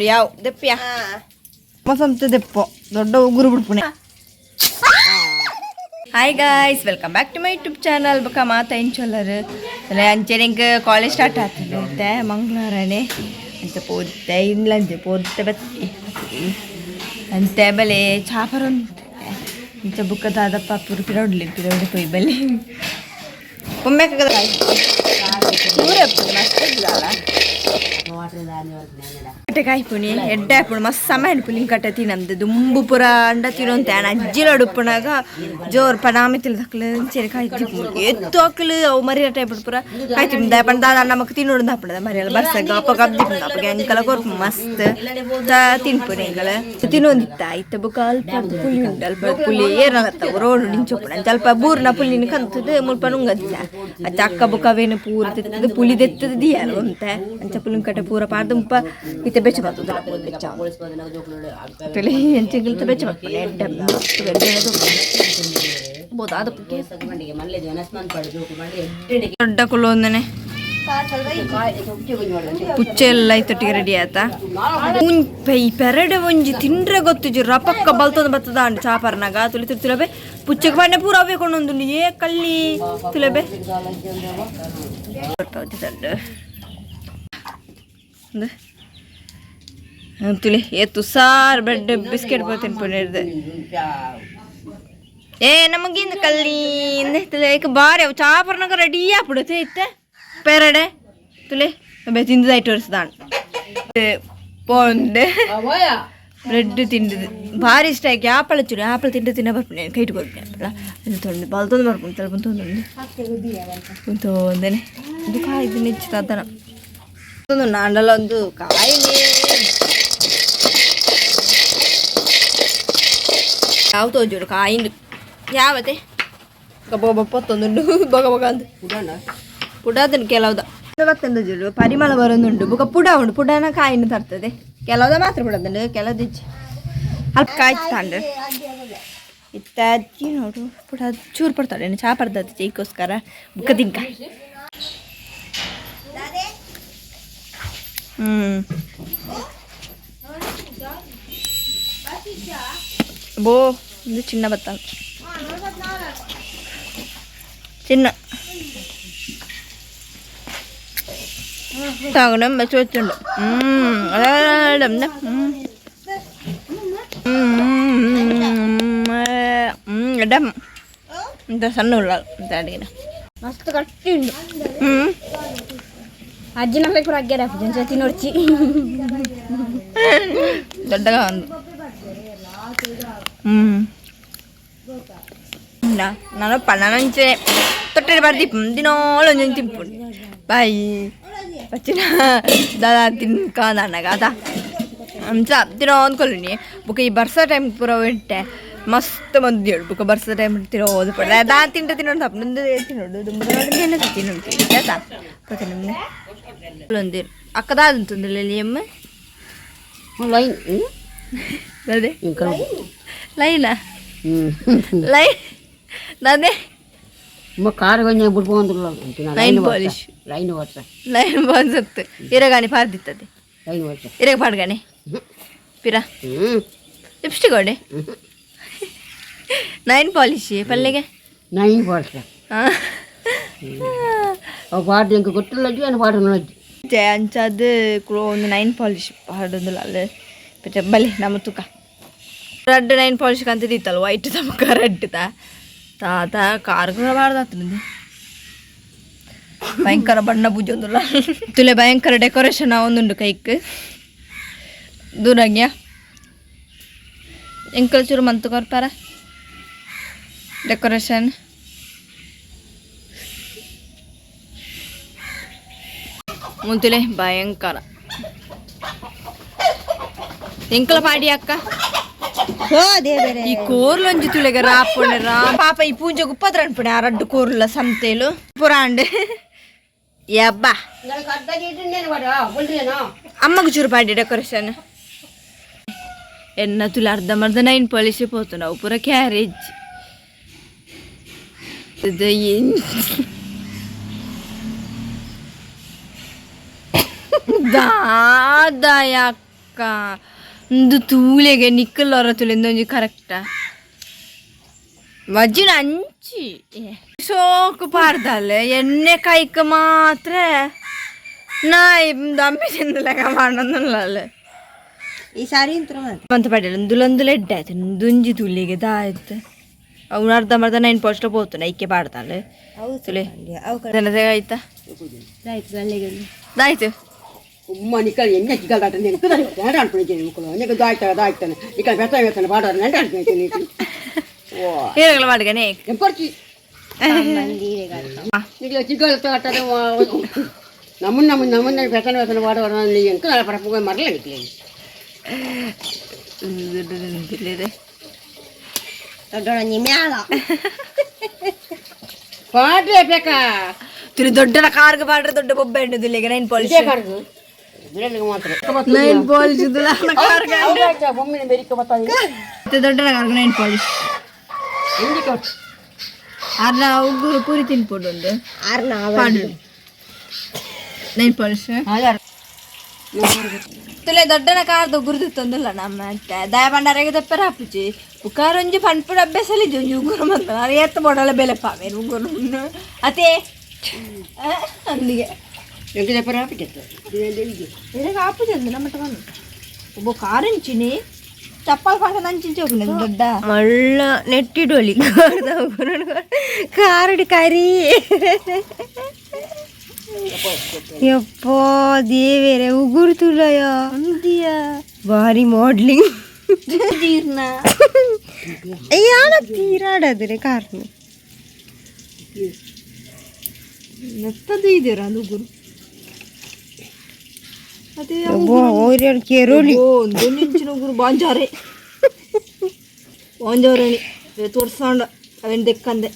ಯಾವ ದೆಪ್ಪಿಯ ಮಸಂತ ದೆಪ್ಪೋ ದೊಡ್ಡ ಉಗುರು ಬಿಡ್ಪುಣೆ. Hi guys, welcome back to my YouTube channel. ಬೊಕ ಮಾತ ಇಂಚೊಲ್ಲರು ಅಂಚೆ ಎಂಕ್ ಕಾಲೇಜ್ ಸ್ಟಾರ್ಟ್ ಆಗ್ತದೆ ಇತ್ತೆ ಮಂಗಳವಾರನೇ. ಅಂಚ ಪೋತೆ ಇಂಡ್ಲಂಚೆ ಪೋತೆ ಬತ್ತಿ ಅಂತೆ ಬಲೆ ಚಾಪರೊಂತೆ. ಇಂಚ ಬುಕ್ಕ ದಾದಪ್ಪ ಪುರು ಪಿರೌಡ್ಲಿ ಪಿರೌಡಿ ಪೋಯ್ ಬಲೆ ಒಮ್ಮೆ ಪೂರ ಮಸ್ತ್ ದಾಲ ಕಟ್ಟೆ ಕಾಯ್ಪುನಿ ಎಡ್ಡೆ ಆಪುಂಡು. ಮಸ್ತ್ ಸಮಯ ಪುಲಿಂಗ್ ಕಟ್ಟೆ ತಿನ್ನಂದು ದುಂಬು ಪೂರ ಅಂಡ ತಿನ್ನೊಂತೆ. ಆಂಡ ಅಜ್ಜಿಲ ಉಪ್ಪುನಾಗ ಜೋರ್ ಪನಾಮಿ ತಿಳ್ದಕ್ಲು ಅಂಚೆನೆ ಕಾಯ್ತಿ ಎತ್ತು ಅಕ್ಲು ಅವು ಮರಿಯ ಟೈಪ್ ಪೂರ ಕಾಯ್ತಿ ಪಂಡ ದಾದ ನಮಕ್ ತಿನ್ನೋಡು ಆಪುಂಡು. ಮರಿಯಲ್ಲ ಬರ್ಸಗ ಅಪ್ಪ ಕಬ್ದಿ ಅಪ್ಪಗೆ ಅಂಕಲ ಕೊರ್ಪು ಮಸ್ತ್ ತಿನ್ಪುನಿ. ಎಂಕಲ ತಿನ್ನೊಂದಿತ್ತ ಇತ್ತ ಬೊಕ ಅಲ್ಪ ಪುಲಿ ಉಂಡು. ಅಲ್ಪ ಪುಲಿ ಏನಾಗತ್ತ ರೋಡ್ ನಿಂಚೊಪ್ಪುಂಡು. ಅಂಚ ಅಲ್ಪ ಬೂರ್ನ ಪುಲಿನ ಕಂತದ ಮುಲ್ಪ ನುಂಗಂತ. ಅಂಚ ಅಕ್ಕ ಬೊಕ ಅವೇನು ಪೂರ ತೆತ್ತದ ಪುಲಿ ದೆತ್ತದ ದಿಯಾಲ ಒಂತೆ. ಅಂಚ ಪುಲಿನ್ ಕಟ್ಟೆ ಪೂರ ಪಾಡ್ದು ಮುಲ್ಪ ಇತ್ತೆ ಬೆಚ್ಚ ಬರ್ತದಲ್ಲ ಬೆಚ್ಚ ತುಲೆ ಎಂಚಿಗಿಲ್ತ ಬೆಚ್ಚ ಬರ್ಪುಂಡು. ಎಡ್ಡೆ ಮಸ್ತ್ ಎಡ್ಡೆ ಬೋದಾದ ದೊಡ್ಡ ಕುಲೊಂದನೆ ಪುಚ್ಚೆ ಎಲ್ಲ ಇತ್ತೊಟ್ಟಿಗೆ ರೆಡಿ ಆತ. ಈ ಪೆರಡೆ ಒಂಜಿ ತಿಂಡ್ರೆ ಗೊತ್ತಿಜಿ ರಪಕ್ಕ ಬಲ್ತೊಂದು ಬತ್ತದ ಅಂಡ್ ಚಾಪರ್ನಾಗ ತುಳಿ ತುಳಿ ತುಲಬೆ ಪುಚ್ಚೆಗೆ ಬಣ್ಣೆ ಪೂರ ಅವೇ ಕೊಂಡೊಂದು ಏ ಕಳ್ಳಿ ತುಲಬೆ. ತುಳಿ ಏ ತುಸಾರ್ ಬ್ರೆಡ್ ಬಿಸ್ಕೆಟ್ ಪೂರ ತಿನ್ಪುನಿರ್ದು. ಏ ನಮಗಿಂದ ಕಲ್ಲಿ ತುಲೆ ಏಕ ಬಾರಿ ಅವು ಚಾಪರ್ನಾಗ ರೆಡಿ ಆಪುಡು ಇತ್ತೆ ಪೆರಡೆ ತುಲೆ ಬೆ ತಿಂದದಾಯ್ತು ವರ್ಷದಾಂಡ್ ಪೋಂಡೆ ಬ್ರೆಡ್ ತಿಂಡಿದ್ದು ಭಾರಿ ಇಷ್ಟ ಆಯ್ಕೆ. ಆಪಳ ಚೂರು ಆಪಲ್ ತಿಂಡು ತಿನ್ನ ಬರ್ಪುಂಡು. ಕೈಟ್ ಕೊರ್ಪುಂಡು ಆಪಳ ಅದು ತೊಂದು ಬಲ್ತೊಂದು ಬರ್ಪುಂಡು ತಲ್ಪ ತೊಂದು ತೊಂದನೆ. ಇದು ಕಾಯಿ ನೆಚ್ಚು ತಾತನ ನಾಂಡಲ ಒಂದು ಕಾಯಿನೇ ಯಾವ ತೋಜುಡು ಕಾಯಿಂಡು ಯಾವತ್ತೆ ಗಬ ಗಬ ಪೊತ್ತೊಂದುಂಡು ಬಗ ಬಗ ಅಂದು ಪುಡಾದನ್ ಕೆಲವುದ ಬತ್ತಂದು ಪರಿಮಳ ಬರೋದುಂಡು. ಬೊಕ ಪುಡ ಉಂಡು. ಪುಡನ ಕಾಯಿನ ತರ್ತದೆ. ಕೆಲವುದ ಮಾತ್ರ ಪುಡದುಂಡು, ಕೆಲವುದಿಜ್ಜಿ. ಅಲ್ಪ ಕಾಯಿ ತಾಂಡು ಇತ್ತ ಅಜ್ಜಿ ನೋಡು ಪುಡ ಚೂರು ಪಡ್ತಾಳೆ ಚಾ ಪಡ್ದದ್ದು ಚೈಕೋಸ್ಕರ ಬುಕ್ಕ ತಿಂಕ. ಬೋ ಇದು ಚಿನ್ನ ಬತ್ತ ಚಿನ್ನ ತಾಗಣ വെച്ചുണ്ട്. ಇಂತ ಸಣ್ಣ ಉಳ್ಳ ಅಡಿಗೆ ಮಸ್ತ್ ಗಟ್ಟಿ ಉಂಡು. ಅಜ್ಜಿನ ಪೂರ ಅಗ್ಗ್ಯಾರ ತಿನ್ನೋರ್ಚಿ. ದೊಡ್ಡಗ ಒಂದು ನಾನು ಪಣ್ಣನಂಚೆ ತೊಟ್ಟೆ ಬರ್ದಿ ದಿನೋಳು ಒಂಜೊಂಜಿ ತಿಂಪುಂಡು ಬಾಯಿ ಪಚ್ಚಿನ ದಾದ ತಿನ್ಕ ನನಗ ಅದ ಅಂಚ ದಿನ ಅಂದ್ಕೊಳ್ಳಿ. ಬುಕ್ಕ ಈ ಬರ್ಸ ಟೈಮ್ ಪೂರ ಇಟ್ಟೆ ಮಸ್ತ್ ಮಂದಿ ಹೇಳು. ಬುಕ್ಕ ಬರ್ಸ ಟೈಮ್ ತಿನ್ನೋದು ಪಡ ದಾ ತಿಂಡ ತಿನ್ನೋದು ತಪ್ಪು ನಂದು ತಿನ್ನೋಡು ದುಂಬ ತಿನ್ನೋದು ನಿಮ್ಗೆ ಒಂದಿ ಅಕ್ಕದಾದಂತಂದಿಲ್ಲ ಅಮ್ಮ. ಲೈನ್. ಅದೇ ಲೈನಾ ಲೈನ್ ಅದೇ. Car line polish. ಲೈನ್ ವರ್ಷ. ಲೈನ್ ಬಾನ್ಸತ್ತು ಇರಗಾಣಿ ಪಾರ್ದಿತ್ತದೆ. ಲೈನ್ ವರ್ಷ. ಇರಗ ಪಾಡ್ಗಾಣಿ ಪಿರ ಲಿಪ್ಸ್ಟಿಕ್ ಹೊಡೆ ನೈನ್ ಪಾಲಿಶ್ ಪಲ್ಲೆಗೆ. ನೈನ್ ವರ್ಷ. ಅವು ಪಾಡ್ದು ಎಂಕ್ ಗೊತ್ತಿಲ್ಲ ಏನು ಪಾಡು. ಅಂಚಾದ್ ಒಂದು ನೈನ್ ಪಾಲಿಶ್ ಪಾಡೊಂದುಲ್ಲ ಅಲ್ಲ ಪಿರ ಬಲೆ ನಮ್ಮ ತುಕ ರೆಡ್ ನೈನ್ ಪಾಲಿಶ್ ಕಂತಿದ್ದಿತ್ತಲ್ಲ ವೈಟ್ ತಮಕ ರೆಡ್ ತಾ ತಾತ ಕಾರ್ ಕೂಡ ಬಾರ್ದಾತನದು. ಭಯಂಕರ ಬಣ್ಣ ಪೂಜೊಂದುಲ್ಲ ತುಲೆ ಭಯಂಕರ ಡೆಕೋರೇಷನ್ ಒಂದುಂಡು ಕೈಕ್ ದೂರಾಗ್ಯ ಎಂಕಲ್ ಚೂರು ಮಂತು ಕೊರ್ಪಾರ ಡೆಕೋರೇಷನ್ ಮುಂತುಲೆ ಭಯಂಕರ ಎಂಕಲ ಪಾಡಿ ಅಕ್ಕ. ಈ ಕೋರ್ಲೊಂಜಿ ತುಳೆಗ ರಾಪುಂಡ ರಾ ಪಾಪ ಈ ಪೂಂಜೆ ಉಪ್ಪದ್ರ ಅನ್ಪುಣೆ ಆ ರಡ್ಡು ಕೋರ್ಲ ಸಂತೇಲು ಪುರಾಂಡ್ ಯಬ್ಬಾ ಅಮ್ಮಗ ಚೂರು ಪಾಡಿ ಡೆಕೋರೇಷನ್ ಎನ್ನ ತುಲೆ ಅರ್ಧ ಮರ್ಧ ನೈನ್ ಪಾಲಿಶ್ ಪೋತು ನಾವು ಪೂರ ಕ್ಯಾರೇಜ್ ಇದು ದಾದ. ಅಕ್ಕ ಒಂದು ತೂಲೆಗೆ ನಿಕ್ಕಲ್ ತುಲೆ ಒಂಜಿ ಕರೆಕ್ಟಾ ವಜ್ಜಿನ ಅಂಚಿ ಸೋಕು ಪಾಡ್ದಲ್ಲ ಎಣ್ಣೆ ಕೈಕ್ ಮಾತ್ರ ನಾಯಿ ದಮ್ಮಿ ತಿಂದಲೆಕ್ಕ ಮಾಡೊಂದುಲ್ಲ. ಈ ಸಾರಿ ಇಂತ್ರ ಮಾತ್ರ. ಮಂತ ಪಡೆಯಲ್ಲ ಒಂದುಲೊಂದುಲ ಎಡ್ಡೆ ಆಯ್ತು ದುಂಜಿ ತುಲಿಗೆ ದಾಯ್ತು. ಅವನು ಅರ್ಧಂಬರ್ಧ ನೈನ್ ಪೋಸ್ಟ್ ಪೋತು ಐಕೆ ಪಾಡ್ತಾಳೆ ತುಲೆ. ಜನತೆ ಆಯ್ತಾ? ದಾಯ್ತು. ಉಮ್ಮ ನಿಕ್ಕಲ್ ಎಣ್ಣೆ ಚಿಕ್ಕಲ್ ಆಟ ನೆನಕು ದಾಟ ಅನ್ಕೊಂಡಿದ್ದೀನಿ ಮಕ್ಕಳು ನೆನಕು ದಾಯ್ತಾರ ದಾಯ್ತಾನೆ ನಿಕ್ಕಲ್ ಬೆತ್ತ ಬೇತಾನೆ ಪಾಡೋರು ನೆಂಟ ಅನ್ಕೊಂಡಿದ್ದೀನಿ. ಓ. ಏನಾಗಲ್ಲ ಮಾಡ್ಗನೆ. ಎಂಪರ್ಚಿ ನಿಕ್ಕಲ ಚಿಕ್ಕಲ್ ಆಟ ನಮ್ಮನ್ನ ನಮ್ಮನ್ನ ನಮ್ಮನ್ನ ಬೆತ್ತನ ಬೆತ್ತನ ಪಾಡೋರು ಎಂಕು ನಾಳೆ ಪರಪು ಮರಲ ನಿಕ್ಕಲಿ. ದೊಡ್ಡೊಂಜಿ ಮ್ಯಾಲ. ಪಾಡ್ರೆ ಬೇಕಾ? ತಿರು ದೊಡ್ಡ ಕಾರ್ಗೆ ಪಾಡ್ರೆ ದೊಡ್ಡ ಬೊಬ್ಬೆ ಉಂಡು ನೈನ್ ಪಾಲಿಶ್. ಇದೇ ಕಾರ್ಗು ಬಿಡಲಿಗೆ ಮಾತ್ರ. ನೈನ್ ಪಾಲಿಶ್ ಕಾರ್ಗೆ. ಬೊಮ್ಮಿನ ಬೆರಿಕ ಬತ್ತಾದ. ದೊಡ್ಡ ಕಾರ್ಗೆ ನೈನ್ ಪಾಲಿಶ್. ಎಂಜಿ ಕೊಟ್ಟು. ಅರ್ನ ಉಗುರು ಪೂರಿ ತಿನ್ಪೊಡು ಒಂದು. ಆರ್ನ. ಪಾಡು ನೈನ್ ಪಾಲಿಶ್. ತುಲೆ ದೊಡ್ಡನ ಕಾರ್ದ ಉಗುರು ತಂದಿಲ್ಲ ನಮ್ಮ ದಯ ಭಂಡಾರಿಗೆ ದಪ್ಪರ ಹಾಪುಜಿ ಉಕಾರೊಂಜಿ ಪನ್ಪುಡು ಅಭ್ಯಾಸಲಿ ಒಂಜಿ ಉಗುರು ಬಂದ ನಾನು ಏತ್ ಬೋಡಲ ಬೆಲೆ ಪಾವೇನು ಉಗುರು ಅದೇ ಅಂದಿಗೆ. ಎಂಟು ದಪ್ಪರ ಹಾಕಿತ್ತು. ಇದಕ್ಕೆ ಆಪುಜಿ ಅಂದು ನಮ್ಮ ಬಂದು ಒಬ್ಬ ಕಾರಂಚಿನಿ ಚಪ್ಪಲ್ ಪಾಠ ನಂಚಿಂಚಿ ಹೋಗುದು ದೊಡ್ಡ ಮಳ್ಳ ನೆಟ್ಟಿಡೋಲಿ ಕಾರಡಿ ಕರಿ. ಯಪ್ಪ ದೇವೇರೆ, ಉಗುರು ತುಲಯ. ಅಂದಿಯ. ಭಾರಿ ಮಾಡ್ಲಿಂಗ್. ಜೀರ್ಣ. ಯಾಣ ತೀರಾಡದ್ರೆ ಕಾರ್ನು. ನೆತ್ತದು ಇದೀರ ಅದು ಉಗುರು ಅದೇ. ಕೇರೋಲಿ. ಒಂದು ನಿಂಚಿನ ಉಗುರು ಬಾಂಜಾರೆ ಬಾಂಜಾರಣಿ ತೋರ್ಸಂಡ ಅವೇನು ದೆಕ್ಕಂದೆ.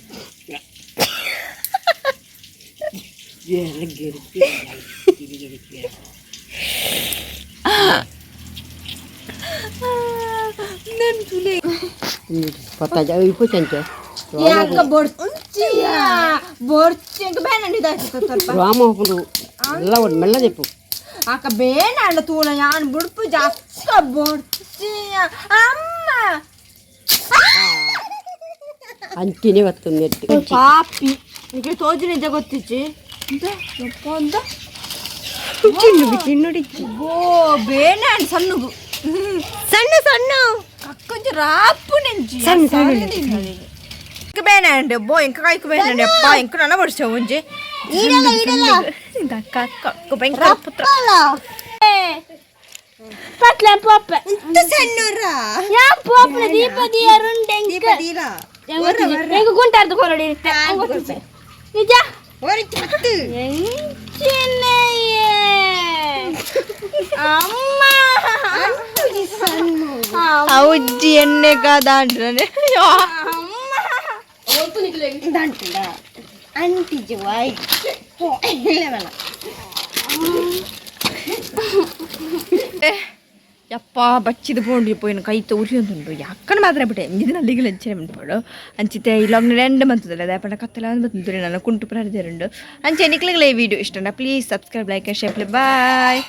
ನನ್ ತುಲೆ. ಪತ್ತ ಇಪ್ಪು ಚಂಚ. ಯಾಕ ಬೊರ್ಚಿಯ ಬೊರ್ಚಿ ಅಂತ ಬೇಡ ಸ್ವಲ್ಪ. ರಾಮ ಹೋಗುದು ಎಲ್ಲ ಒಂದು ಮೆಲ್ಲ చెప్పು. ಆಕ ಬೇಡ ಅಣ್ಣ ತೂಲ ಯಾನ್ ಬುಡ್ಪು ಜಾಸ್ತಿ ಬೊರ್ಚಿಯ ಅಮ್ಮ. ಅಂಚಿನೇ ಬತ್ತು ನೆಟ್ಟು. ಪಾಪಿ ನಿಮಗೆ ತೋಜು ನಿಜ ಗೊತ್ತಿಚ್ಚಿ ಯಪ್ಪ ಅಂತ. ಚಿನ್ನು ಚಿನ್ನುಡಿ. ಓ ಬೇಡ ಅಣ್ಣ ಸಣ್ಣಗು. ಸಣ್ಣ ಸಣ್ಣ. ಕಕ್ಕೊಂಚ ರಾಪು ನೆಂಚಿ. ಸಣ್ಣ ಸಣ್ಣ. ಬೇಡ ಅಂಡ್ ಬೋ ಇಂಕ ಕಾಯ್ಕು ಬೇಡ ಅಪ್ಪ ಇಂಕ ನನ್ನ ವರ್ಷ ಒಂಜಿ. ಈಡಲ್ಲ ಈಡಲ್ಲ. ಕಕ್ಕ ಭಯಂಕರ ಪುತ್ರ. ಪಟ್ಲ ಪೋಪ ಸಣ್ಣರ. ಯಾ ಪೋಪುನ ದೀಪ ದಿಯರುಂಡೆ. ದೀಪ ದೀರ. ಎಂಕ್ ಗುಂಟಾರ್ದು ಕೊರಡಿ ನಿಜ. ಪತ್ತು. ಎಂಚಿನಯೇ ಅಮ್ಮ. ಉಜ್ಜಿ ಎಣ್ಣೆ ಕಾದಾಂಡ್ರೆ. ಅಂಟಿಜು ವಾಯ್ ಇಲ್ಲ. ಯಪ್ಪ ಬಚ್ಚಿದ ಪೋಂಡು ಪೋಯಿನ ಕೈತ ಉರಿಯೊಂದುಂಡು ಯಾಕನ ಮಾತ್ರ ಬಿಟ್ಟೆ ಎಂಜಿನ ಅಲ್ಲಿಗೆ ಲಂಚನೆ ಮನ್ಪೋಡು ಅಂಚಿತೆ ಇಲ್ಲೊಂದು ರೆಂಡು ಮಂತದಲ್ಲ ದಾಪಣ ಕತ್ತಲ ಬಂತು ನನ್ನ ಕುಂಟು ಪ್ರಾರ್ಧರುಂಡು. ಅಂಚೆ ನಿಕ್ಲಿಗೆ ಈ ವಿಡಿಯೋ ಇಷ್ಟ please subscribe, like, share. Bye.